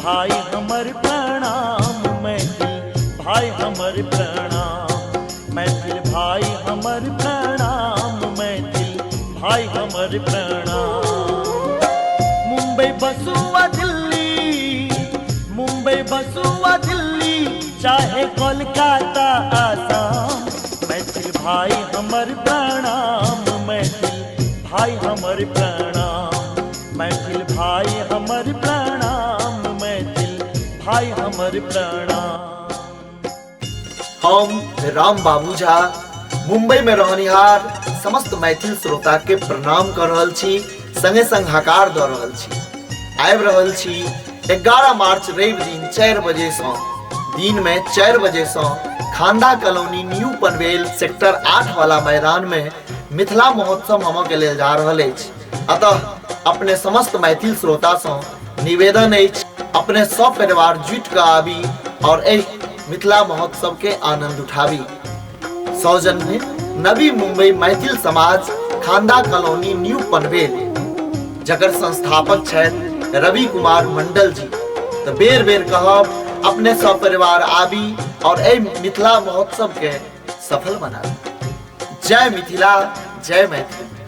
भाई हमर प्रणाम, मैथिल भाई हमर प्रणाम, मैथिल भाई हमर प्रणाम, मैथिल भाई हमर प्रणाम। मुंबई बसुआ दिल्ली, मुंबई बसुआ दिल्ली, चाहे कोलकाता आसाम, मैथिल भाई हमर प्रणाम, मैथिल भाई हमर प्रणाम, मैथिल भाई हमर प्रणाम, मैथिल भाई हमर प्रणाम। हम राम बाबू झा मुंबई में रहनिहार समस्त मैथिल श्रोता के प्रणाम कर रहल छी, संगे संग हकार दऽ रहल छी। आबि रहल छी 11 मार्च रवि दिन 4 बजे सँ, दिन में 4 बजे सँ खांदा कॉलोनी न्यू पनवेल सेक्टर 8 वाला मैदान में मिथिला महोत्सव होमऽ के लेल जा रहल अछि। अतः अपने समस्त मैथिल श्रोता सँ निवेदन अछि, अपने सब परिवार जुटि कऽ आबी और एहि मिथिला महोत्सव के आनंद उठाबी। सौजन्य नवी मुंबई मैथिल समाज खांदा कॉलोनी न्यू पनवेल, जकर संस्थापक छथि रवि कुमार मंडल जी। तो बेर बेर कहब, अपने सब परिवार आबी और एहि मिथिला महोत्सव के सफल बनाबी। जय मिथिला, जय मैथिली।